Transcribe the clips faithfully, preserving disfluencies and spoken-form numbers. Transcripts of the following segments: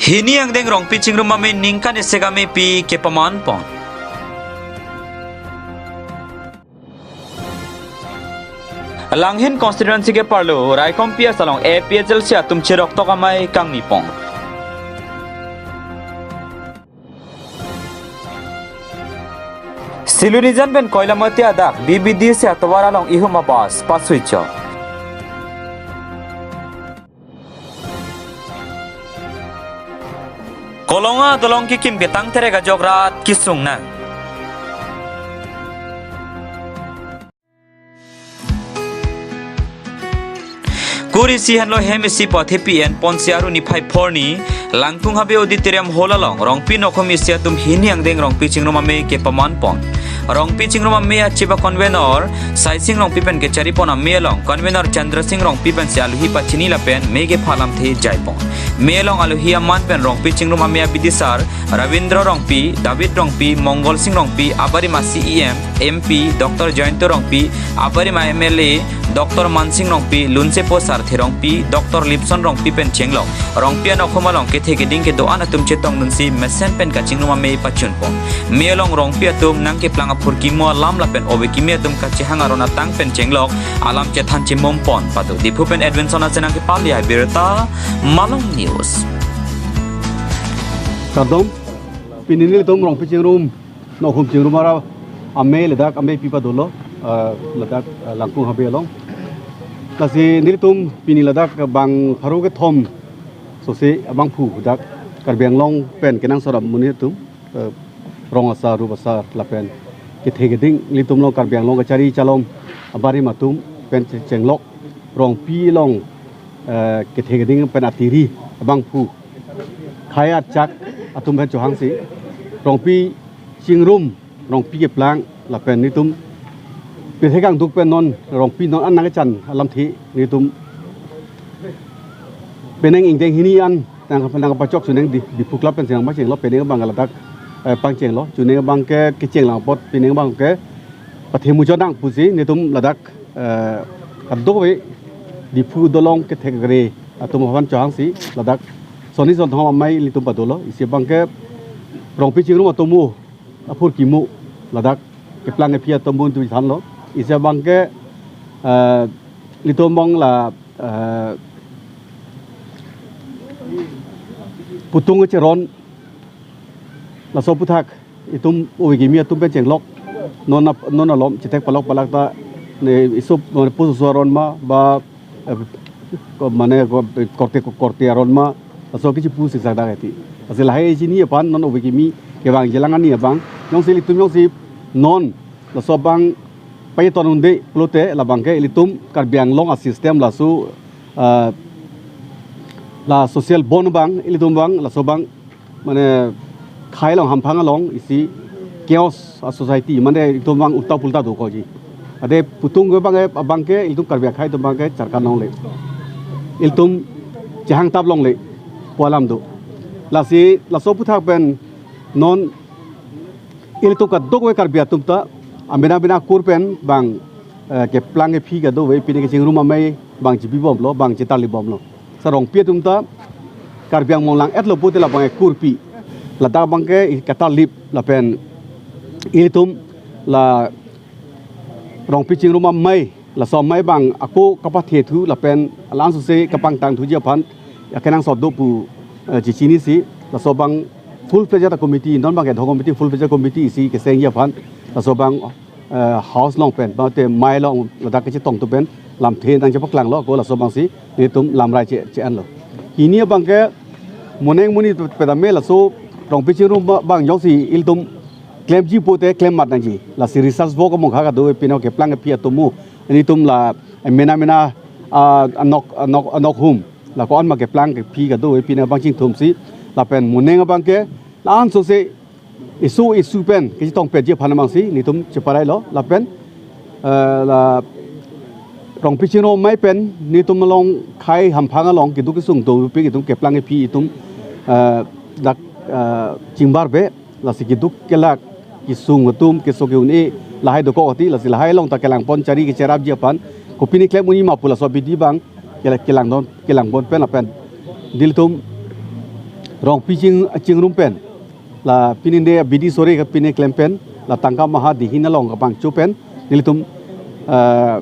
Hini angdeng Rongpi Chingrum Amei ningkan isi amepi kepaman pon. Langhin constituency keparlo Raikom P S along A P H L C atum cheroktok amei kangni pon. Silonijan pen Koilamati adak B B D C atovar along ihum abus pasui chok. Kolonga dolong kekim ketang terek ajok rat kesung nang. Kur isi henlo hem isi pathepi en ponsi Aru niphai phorni Langkung Habe Auditorium Hall along Rongpi nokhom isi atum hini angdeng Rongpi Chingrum Amei kepaman pon. Rongpi Chingrum Amei achiba convener Saising Rongpi pen kechari pon amei along convener Chandra Sing Rongpi pensi aluhi pachini lapen mei kepha alamthe jai pon. Mei along aluhi aman pen Rongpi Chingrum Amei abidisar Ravindra Rongpi, David Rongpi, Mongol Sing Rongpi, abarim a C E M, M P, Doctor Jayanta Rongpi, abarim a M L A, Doctor Mansing Rongpi, Lunsepo Sarthe Rongpi, Doctor Lipson Rongpi pen chenglok Rongpi anokhom along kethe keding kedo-an atum chetongdunsi mesen pen kachingrum amei pachun pon. Mei along Rongpi atum nangkeplang aphurkimo alam lapen ove kimi atum kachehang aron atang pen chenglok alam chethan chimum pon pado. Diphu pen Edwinson Asenang kepali abirta Malong News. Kardom, pini nelitum Rongpi Chingrum nokhom Chingrum Amei ladak ameipi padolo, ah, ladak, ah, Langkung Habe along. Lasi nelitum pini ladak bang pharo kethom sose abangphu dak Karbi Anglong pen kenangsot amonit atum, eh, rong asar, rup asar lapen kethe keding nelitum along Karbi Anglong kachari chalom abarim atum pen che-, chenglok Rongpi along, eh, kethe keding pen atiri abangphu khei achak atum pen chohangsi Rongpi Chingrum, Rongpi keplang lapen nelitum pirthe kangduk pen non Rongpi non an nangkechan alamthe nelitum penang ingdeng hini an nang nangpachok chunang di, Diphu Club pen chenglok pachenglo, penang abang ladak, eh, pangchenglo, chunang abang ke kechenglang apot penang abang ke pathe muchot nang pusi nelitum ladak, eh, kadokave Diphu dolong kethek kere atum aphan chohangsi ladak soni sonthom amei nelitum padolo. Isi abang ke Rongpi Chingrum atum aphurkimo ladak keplang kephi atum bun tu thanlo. Isi abang ke, eh, nelitum abang la, eh, putung cheron laso aphuthak itum ove kimi atum pen chenglok non ap-, non alom chethek palok palak ta ne iso mane pusu aron ma ba, eh, ko-, mane ko-, korte korte aron ma laso kechipu siksak dak eti. Lasi lahai chini aphan non ove kimi kevang jelang ani abang jongsi ilitum jongsi non laso abang payeton unde pulote labang ke ilitum Karbi Anglong a-system laso, ah, la social bond abang ilitum abang laso abang mane khei along hamphang along isi chaos a-society mane itum abang ulta pulta do koji. Ade putung ke abang ke, abang ke itum Karbi akhei atum abang ke charkan longle. Itum chehang tap longle pu alam do. Lasi laso aphuthak pen non ilitum kadokave Karbi atum ta amena mena kur pen bang, eh, keplang kephi kadokave pini kachingrum amei bang chibibomlo, bang chitalibomlo. Sa Rongpi atum ta Karbi Anglong lang-etlo pute labang ekurpi. Ladak abang ke katalip lapen ilitum la Rongpi Chingrum Amei laso amei bang ako kapathe thu lapen alang sose kapangtang thuji aphan akenangsot do pu, eh, chechinisi laso abang full fledged committee non abang ke do committee full fledged committee isi kesengji aphan laso abang eh, house along pen, ba te mei along ladak kechetong atum pen, lamthe nangchepaklanglo, ko laso abangsi, nelitum lamrai che, che-enlo. Hini abang ke, moneng monit pedame laso, Rongpi Chingrum ba-, abang jongsi, ilitum klemji pute klemmat nangji. Lasi research work among kha kado, pini keplang kephi atum mo, nelitum la, eh, mena mena, ah, anok, anok, anok hum, la ko-an ma keplang kephi kado, pini abang chingthumsi, lapen moneng abang ke, la-an sose, isu isu pen kechetong petji aphan abangsi nelitum cheparailo lapen, eh, la Rongpi Chingrum Amei pen nelitum along khei hamphang along keduk kesung dopik itum keplang kephi itum, eh, dak, eh, chingbarbe lasi keduk kelak kesung atum keso ke-un-e lahai dokok ati lasi lahai along ta kelangpon chari kecherapji aphan kopine klem unji ma pu laso abidi abang kela-, kelang don, kelang bon pen lapen. Nelitum Rongpi ching, chingrum pen, la pini ne bidi sore ka pini klem pen, la tangka maha dihin along kapangcho pen, nelitum, eh,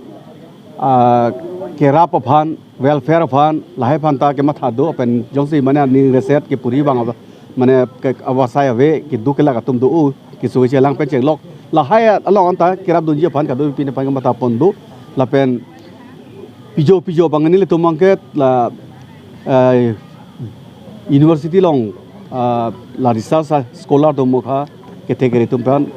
ah, kerap aphan, welfare aphan, lahai aphan ta kematha do, pen jongsi mane ning reset kepuri abang ava, mane ke avasai ave, keduk kelak atum do, keso kechelang pen chenglok. Lahai along anta kerap dunji aphan kado pini aphan kematha pon do, lapen pijo pijo abang nelitum abangke la, eh, university along, ah, la research, ah, scholar atum mokha kethe kere atum pen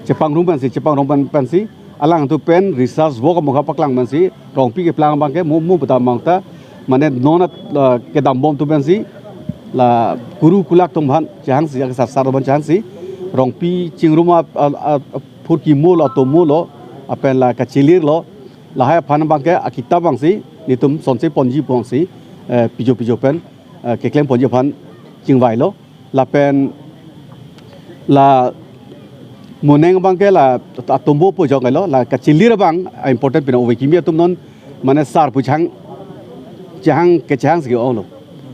chepangrum pensi, chepangrum pen pensi, alangtum pen research work mokha paklang pensi, Rongpi keplang abangke mo mo beta mangta, mane non at, ah, kedam bom atum pensi, la kuru kulak atum aphan chehangsi, akesar sar atum aphan chehangsi, Rongpi chingrum a, a, a, aphurkimo lo, atomo lo, lapen la kachelir lo, lahai aphan abangke akitap abangsi nelitum sonse ponji pu abangsi, eh, pijo pijo pen, eh, keklem ponji aphan chingvai lo. Lapen la moneng abangke la atombo pu jok lo, la kachelir abang important pina ove kimi atum non mane sar pu chehang, chehang kechehangsi ke-ong lo.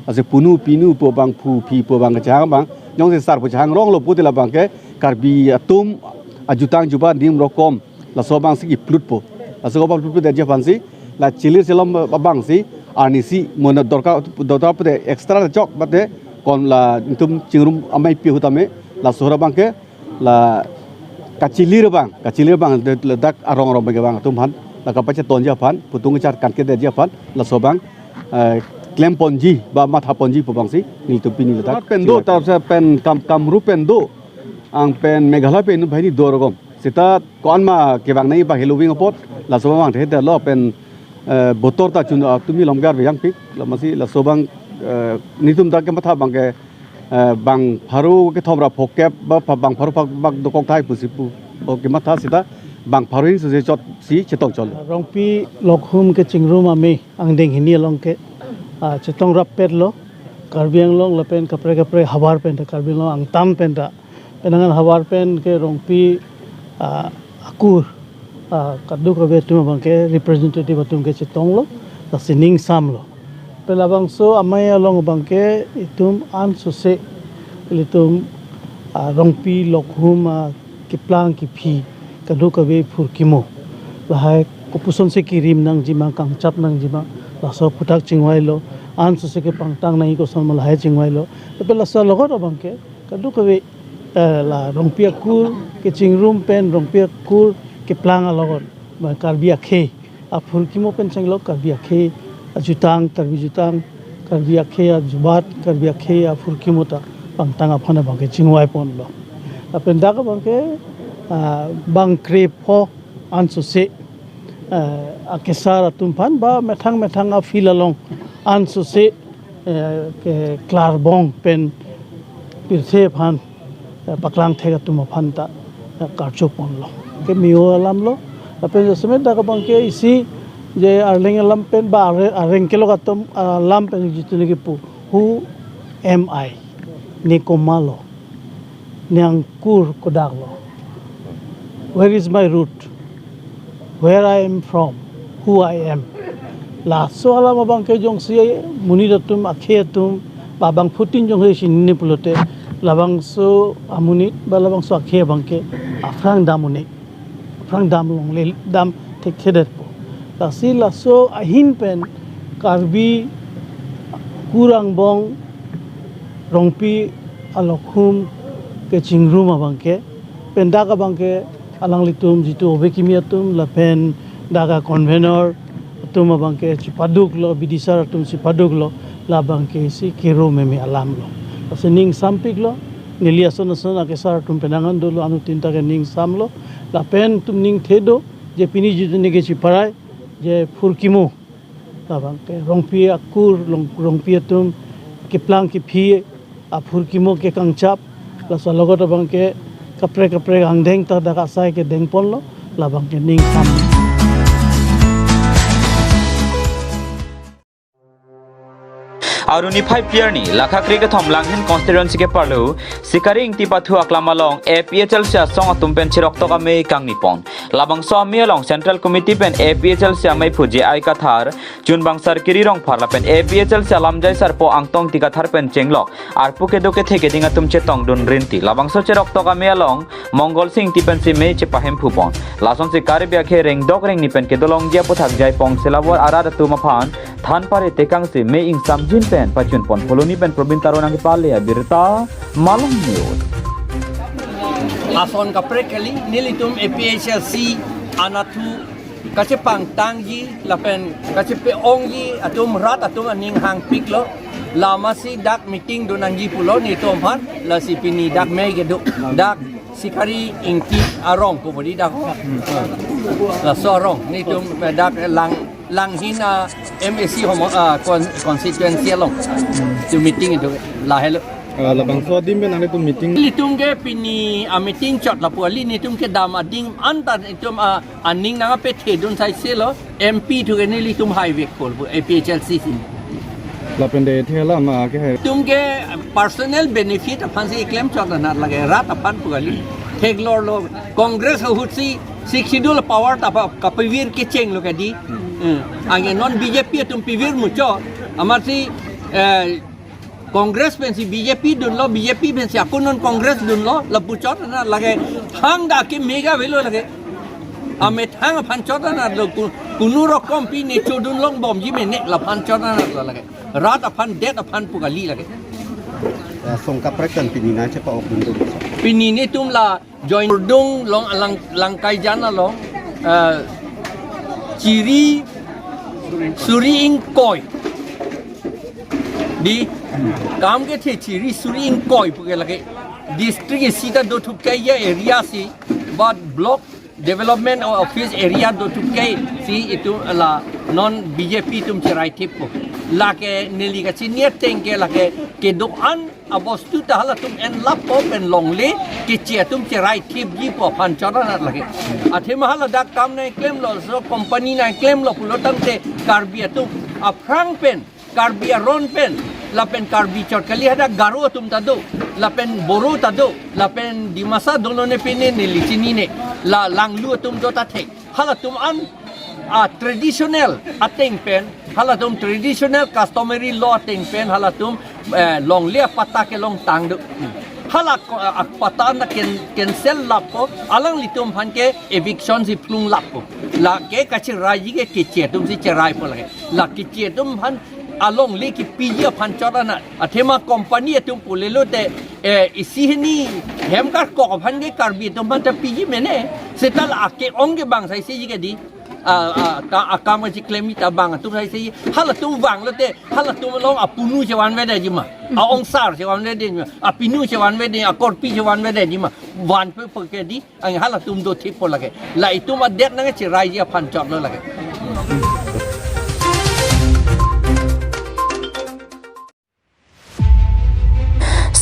Ase punu pinu pu abang, phu phi pu abang kechehang abang, jongsi sar pu chehang rong lo pute labangke Karbi atum ajutang juba nim rokom, laso abangsi kiplut po. Laso abang plut plut aja aphansi, la chelir chelom abangsi, arnisi mona dorkar, dorkar pute extra chok pute, kon la nelitum chingrum amei pi ahut tame, laso abangke, la kachelir abang, kachelir abang, de, le dak arong arong abangke abang atum aphan, la kapachetonji aphan, putung kechar kanke deji aphan, laso abang, eh, klem ponji, ba matha ponji pu abangsi, nelitum pini le dak. Pen do, ta pen kam, kamrup pen do, ang pen Meghalaya pen banghini do rokom. Seta ko-an ma kevang nai ba heloving apot, laso abang thekthe lo pen, eh, botor ta chun, ah, tumi longgar veyang pik, la masi laso abang, eh, nelitum dak kematha abangke, eh, bang pharo kethom ra phokep ba pha bang pharo phak bak dokok thai pusi pu, bo kematha seta bang pharo hin suse chotsi chetong chot. Rongpi Lokhum kechingrum amei angdeng hini along ke, ah, chetong rap pet lo, Karbi Anglong lapen kaprek kaprek havar pen ta, Karbi Anglong angtan pen ta, penang an havar pen ke Rongpi, ah, akur, ah, kadokave atum abangke representative atum ke chetong lo, lasi ning sam lo. Pen labangso amei along abangke itum ansose ilitum, ah, Rongpi Lokhum, ah, keplang kephi kadokave phurkimo, lahai kopuson si kerim nangji ma, kangchap nangji ma, laso aphuthak chingvai lo, ansose kepangtang nangji koson ma lahai chingvai lo. Lapen laso alogot abangke kadokave, eh, la Rongpi akur kechingrum pen Rongpi akur keplang alogot, ba Karbi akhei aphurkimo pen chenglok, Karbi akhei ajutang, Karbi jutang, Karbi akhei ajubat, Karbi akhei aphurkimo ta pangtang aphan abangke chingvai pon lo. Lapen dak abangke, ah, bang krepho ansose, eh, akesar atum aphan ba methang methang a-field along ansose, eh, ke klarbong pen pirthe aphan, eh, paklang thek atum aphan ta, eh, karcho pon lo. Ke meo alam lo, lapen jasemet dak abangke isi je Arleng alam pen ba are-, areng kelok atum alam pen jitu ne kipu, "Who am I?" Ne komat lo, ne angkur kodak lo. Where is my root? Where I am from? Who I am? Laso alam abangke jongsi monit atum, akhei atum, ba bangphutin jongsi chinine pulote, labangso amonit ba labangso akhei abangke aphrang dam un-e, aphrang dam longle, dam thekthedetpo. Lasi laso ahin pen Karbi kur angbong Rongpi Alokhum kechingrum abangke, pen dak abangke alanglitum jitu ove kimi atum lapen dak a-convenor atum abangke chipaduk lo, bidisar atum chipaduk lo, labangke isi kero meme alam lo. Lasi ning sampik lo, neli ason ason akesar atum penang an dolo, anuttin ta ke ning sam lo, lapen itum ning the do, je pini jitu ne ke chiparai, je phurkimo, labangke Rongpi akur, Long-, Rongpi atum keplang kephi aphurkimo ke kangchap, laso alogot abangke kaprek kaprek angdeng ta dak asai kedeng pon lo, labangke ning sam. Aru niphai phli arni, Lakha kre kethom Langhin constituency keparlo, Sikari Ingti pathu aklam along, A P H L C asong atum pen cheroktok amei kangni pon. Labangso amei along Central Committee pen A P H L C ameiphu J I Kathar, Chunbang Sarkiri Rongphar lapen A P H L C alamjai sarpo Angtong Tigathar pen chenglok arpu kedo kethe keding atum chetongdun rinti. Labangso cheroktok amei along Mongol Sing Ingti pensi mei chepahemphu pon. Lasonsi Karbi akhei rengdok rengni pen kedolongji aputhak Jaipong Selawar arat atum aphan than pare tekangsi mei ingsamjin pen pachun pon. Phuloni pen Probin Taro nangkepale abirta, Malong News. Ason kaprek kali, nelitum A P H L C anatthu kachepangtangji lapen kachepe-ongji atum rat atum aning hangpiklo. Lamasi dak meeting donangji pulo nelitum aphan, lasi pini dak mei kedo. Dak Sikari Ingti arong pu bodi dak. Laso arong nelitum dak Lang, Langhin a M A C homo, ah, con-, constituency along. Tu meeting itu lahelo. Ah, labangso adim pen nanglitum meeting. Nelitum ke pini a meeting chot lapu kali, nelitum kedam adim anta nelitum a aning nangkapethedun saiselo, M P thu ke nelitum haivek pol pu A P H L C si. Lapen de thela ma ke hai. Nelitum ke personal benefit aphansi klem chot anat lake, rat aphan pu kali. Theklorlo, Congress ahutsi Sixth Schedule power ta pa kapivir kechenglo kadi. Hmm. Eh, anke non B J P atum pivir muchot, amatsi, eh, Congress pensi B J P dunlo, B J P pensi ako non Congress dunlo, lapu chot anat lake, hang dak ke mega velo lake. Amethang aphan chot anatlo, ku-, kunu rokom pine chodun longbomji mene, laphan chot anatlo lake. Rat aphan, det aphan pu kali lake. Ya, song kaprek pen pini nangchepa-okdun do. Pini nelitum la Joindung along alang, Langkaijan along, eh, chiri suri ingkoi. Dei, kam kethe chiri suri ingkoi pu ke lake district isi ta dothup kai ya area si, but block development office area dothup kai si itum la non B J P atum cherai thippo. Lake neli kachini ateng ke lake kedo-an abostu ta halatum enlappo pen longle keche atum cherai thipji pu aphan chot anat lake. Athema hala dak kam nangklemlo, laso company nangklemlo pulo tangte Karbi atum aphrang pen, Karbi aron pen, lapen Karbi chot kali, hadak Garo atum ta do, lapen Boro ta do, lapen Dimasa dolo ne pine neli chinine, la Langlu atum do ta thek. Halatum an a traditional ateng pen, halatum traditional customary law ateng pen, halatum, eh, longle apatta kelongtang do. Hala ko-, a patta na ken-, cancel lappo, alanglitum aphan ke eviction si phlung lappo. Lake kacheraiji ke keche atum si cheraipo lake. La keche atum aphan alongle kipiji aphan chot anat. Athema company atum pulelo te, eh, isi hini hem karkok aphan ke Karbi atum aphan ta piji mene. Seta la ake-ong ke bang saisiji kadi. A, a, ka, akam kachiklem ta bang atum saisiji. Halatum vanglo te, halatum along apunu chevanvedetji ma. A-ongsar chevanvedetji ma. Apinu chevanvedetji, akorpi chevanvedetji ma. Vanpe pu ke dei. Anke halatum do thippo lake. La itum adet nangcheraiji aphan chotlo lake.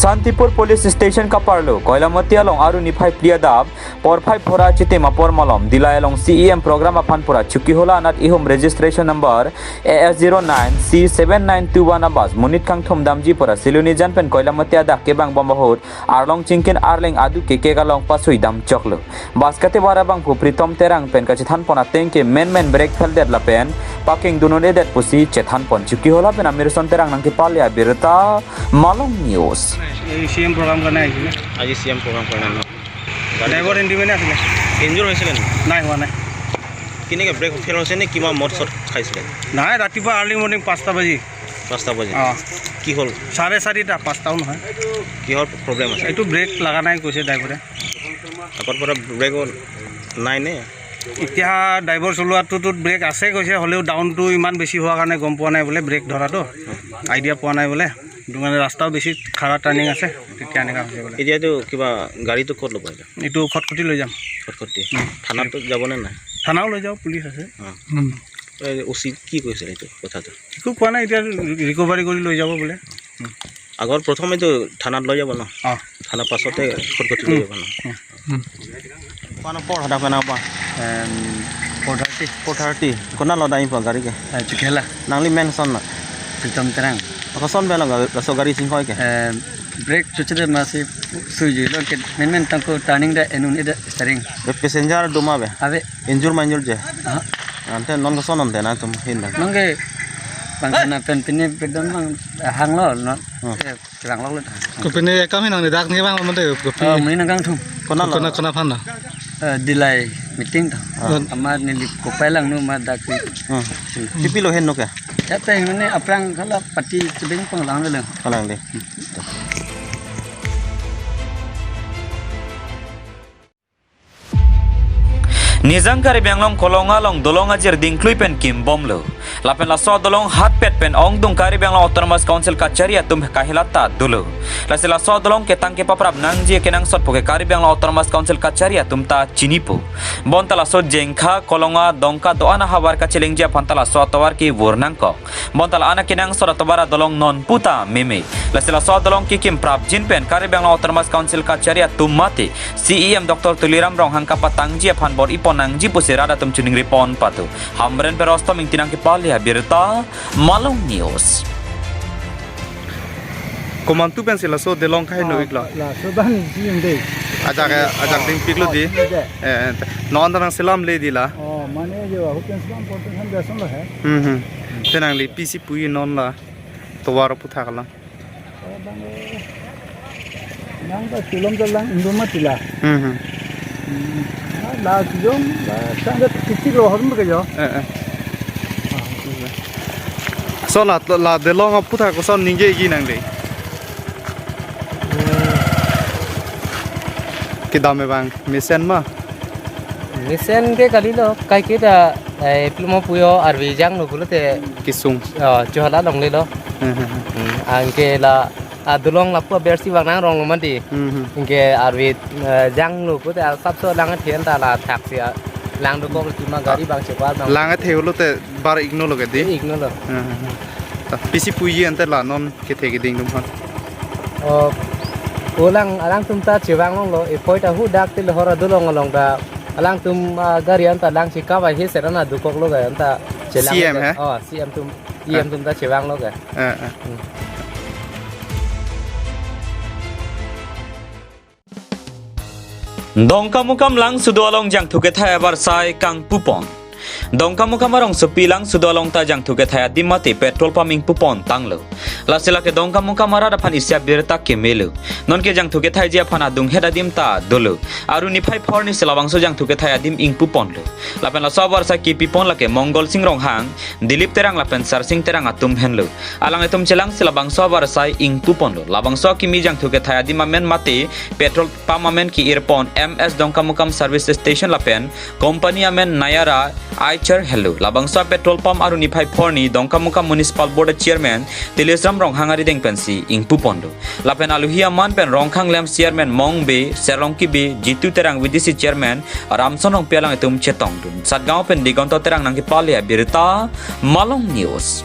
Santipur Police Station kaparlo, Koilamati along aru niphai phli adap, porphai phora chitim apor malom, Dillai along C E M program aphan pura Chokihola anat ihum registration number A S zero nine C seven nine two one a bus monit kangthum damji pura Silonijan pen Koilamati adak kebangbom ahut, arlong chingkin arleng adu kekek along pasui damchoklo. Bus katevar abangphu Pritom Terang pen kachethanpon ateng ke menmen brake pheldet lapen parking dunun edet pusi chethanpon. Chokihola pen Amirson Terang nangkepale abirta, Malong News. এই C M programme কাৰণে আহিছিলে। আজি C M programme কাৰণে ন? Driver independent আছিলে। ইনজুৰ হৈছিলে নেকি? নাই, হোৱা নাই। কেনেকে ব্ৰেক ফেইল হৈছে নে কিবা মদ চদ খাইছিলে? নাই, ৰাতিপুৱা আৰ্লি মৰ্ণিং পাঁচটা বাজি। পাঁচটা বাজি? অ। কি হ'ল? চাৰে চাৰিটা, পাঁচটাও নহয়। কিহৰ প্ৰব্লেম আছে? এইটো ব্ৰেক লগা নাই কৈছে ড্ৰাইভাৰে। আগৰ পৰা ব্ৰেক নাই নে? এতিয়া ড্ৰাইভাৰ চলোৱাটোত ব্ৰেক আছে কৈছে, হ'লেও ডাউনটো ইমান বেছি হোৱাৰ কাৰণে গম পোৱা নাই বোলে ব্ৰেক ধৰাটো, আইডিয়া পোৱা নাই বোলে। সেইটো কাৰণে ৰাস্তাও বেছি খাৰা টাৰ্ণিং আছে, তেতিয়া এনেকুৱা হৈছে বোলে। এতিয়াতো কিবা গাড়ীটো ক'ত ল'ব এতিয়া? এইটো খটখটি লৈ যাম। খটখটি। উম। থানাতো যাবনে নাই? থানাও লৈ যাওঁ, পুলিচ আছে। অ। উম। এই অ' চি কি কৈছে এইটো কথাটো? একো কোৱা নাই, এতিয়া ৰিকভাৰী কৰি লৈ যাব বোলে। উম। আগৰ প্ৰথমেতো থানাত লৈ যাব ন? অ। থানাৰ পাছতে খটখটি লৈ উম। যাব ন? উম। Paano por hada pena apa? Em, four thirty. Four thirty. Kona lo dai pa gari ke? Eh, Chokihola. Nangli mention na? Pritom Terang. Koson pen lo ga-, laso gari chingkoi ke? Eh, brake chuche de masi sujuilo ke, menmen tangko turning de enun ida steering. Be passenger do ma be? Ave. Injure ma injure je? Aha. Ante non koson non de nangtum hin dan. Nonke bang sana pen pine bedon bang hanglo non. Hmm. Eh, Chevang lok le. Kopine akam hinang ni dak ni bang mande kopi. Oh, muni nang kangthum. Kona lo? Kona, kona aphan lo? Eh, Dillai meeting to. Ah. Amar neli kopai lang nu ma dak ni. Hmm. Kopilo henlo ke? Ya te mane aphrang kala pati chebeng panglang le. Panglang de. Nijang Karbi Anglong Kolonga along dolong ajir dingklui pen kimbomlo. Lapen laso adolong hatpet pen ongdung Karbi Anglong Autonomous Council kachari atum kahilata dolo. Lasi laso adolong ketang kepaprap nangji kenangsot puke Karbi Anglong Autonomous Council kachari atum ta chinipo. Bonta laso Jengkha, Kolonga, Dongka do-an ahavar kachelengji aphan ta laso atovar kevur nangkok. Bonta la-an akenangsot atovar adolong non puta meme. Lasi laso adolong kekim prapjin pen Karbi Anglong Autonomous Council kachari atum mate C E M Doctor Tuliram Ronghang kapatangji aphan bor-ipon nangji pusi rat atum chiningripon patu. Hamren Perostom Ingti nangkepale abirta, Malong News. Komantu pensi laso dolong kaheno iklo? Ah, laso ban jim de. Ajak, ajak dingpiklo di. Oh, de. Eh, non ta nangselamle di la. Oh, mane jo, ahut pensi ban porte han beson lo he. Hmm, hmm. Te nangli pisi puji non la tovar aphuthak lang. Oh, bang, eh, nang ta chulom ta lang, indo ma tila. Hmm, hmm. Hmm. Ah, la chulom, la sang ta titik lo, horom ke jo. Eh, eh. Ah. So la, la dolong aphuthak koson ningjeji nangli? Kedam abang, mesen ma? Mesen ke kalilo, kaike ta, eh, plumo puyo arve jangno pulote. Kesung. Oh, chuhala longlelo. Hmm, hmm, hmm. Hmm, anke la, ah, dolong lapu abersi bang nangrong lo mati. Hmm, hmm. Anke arve, eh, jangno pulote asapso lang athe anta la thaksi, ah, lang dokok kima gari bang chepar bang. Lang athe pulote bar ikno lo ke di? Eh, ikno lo. Hmm, hmm, hmm. Ta pisi puji ante la non kethe keding atum aphan. Oh, olang alangtum ta chevang longlo, epoi ta hu dak til hora dolong along ta alangtum, ah, gari anta lang si kavai he seran adokok lo ga anta chelang C M lo he? Oh, C M atum, C M atum ta chevang lo ga. Eh, eh. Hmm. Dongkamukam Langsudo along jangthu kethai avarsai kangpupon. Dongkamukam arongsopi Langsudo along ta jangthu kethai adim mate petrol pump ingpupon tanglo. Lasi lake Dongkamukam arat aphan isi abirta kemelo. Nonke jangthu kethaiji aphan adunghet adim ta dolo. Aru niphai phor ni si labangso jangthu kethai adim ingpuponlo. Lapen laso avarsai kepipon lake Mongol Sing Ronghang, Dilip Terang lapen Sarsing Terang atum henlo. Alanglitum chelang si labangso avarsai ingpuponlo. Labangso akimi jangthu kethai adim amen mate petrol pump amen ke-irpon M S Dongkamukam Service Station lapen company amen Nayara Aicher henlo. Labangso petrol pump aru niphai phor ni Dongkamukam Municipal Board Chairman Tilisram Ronghang arideng pensi ingpuponlo. Lapen aluhi aman pen Rongkhang Lamps Chairman Mong Bey, Serlongki Bey, Jitu Terang V D C Chairman Ramson Rongpi alanglitum chetongdun. Satgaon pen Digonto Terang nangkepale abirta, Malong News.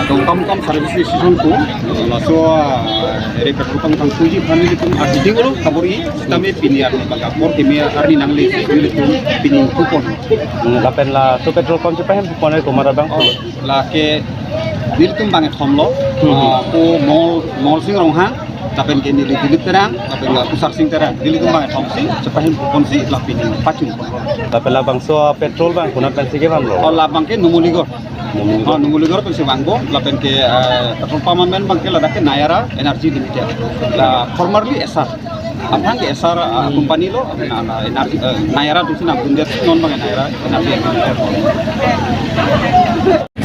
Dongkamukam Service Station pu, laso, ah, ere petrol pump kangpuji aphan nelitum asidi ulo kabor-i, sitame pini arni bang apor keme arni nangle nelitum pini kupon. Hmm, lapen laso petrol pump chepahem kupon eko mara bang? Oh, lake nelitum bang kethom lo, hmm, ah, ko Mol, Mol Sing Ronghang, lapen ke neli Dilip Terang, lapen ke Kusar Sing Terang, nelitum bang kethom si, chepahem kupon si, la pini pachun pon. Lapen labangso petrol bang konat pensi kevanglo? Oh, labang ke Numuligor. Numuligor. Oh, Numuligor pensi vangpo, lapen ke, eh, petrol pump amen bang ke ladak ke Nayara Energy Limited. La formerly Essar. Aphrang ke Essar, eh, company lo, na, na, Energy, eh, Nayara atum si nangdundet, non bang Nayara Energy Limited.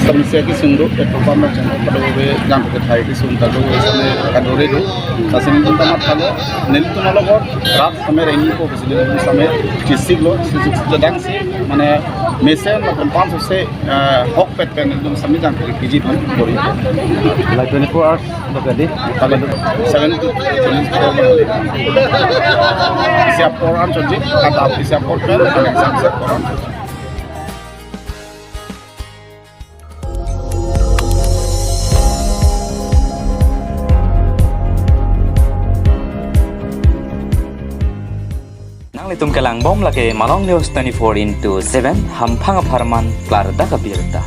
Samesia kesung do, petrol pump lo channel pada be jangthu kethai kesung ta do, isme kadore do. Lasi nelitum ta mathalo, nelitum along rat same rengji ko, bisi nelitum same chisik lo, chisik sedang si, mane mesen lapen pump se, eh, hokpet pen nelitum same jangthu keji aphan bor-i. Like twenty-four hours, dokadi? Kali seven to twenty-four. Isi apor an chonji, kata isi apor pen, kali isi apor an chonji. Nanglitum kelangbom lake Malong News twenty-four into seven, hamphang apharman klardak abirta.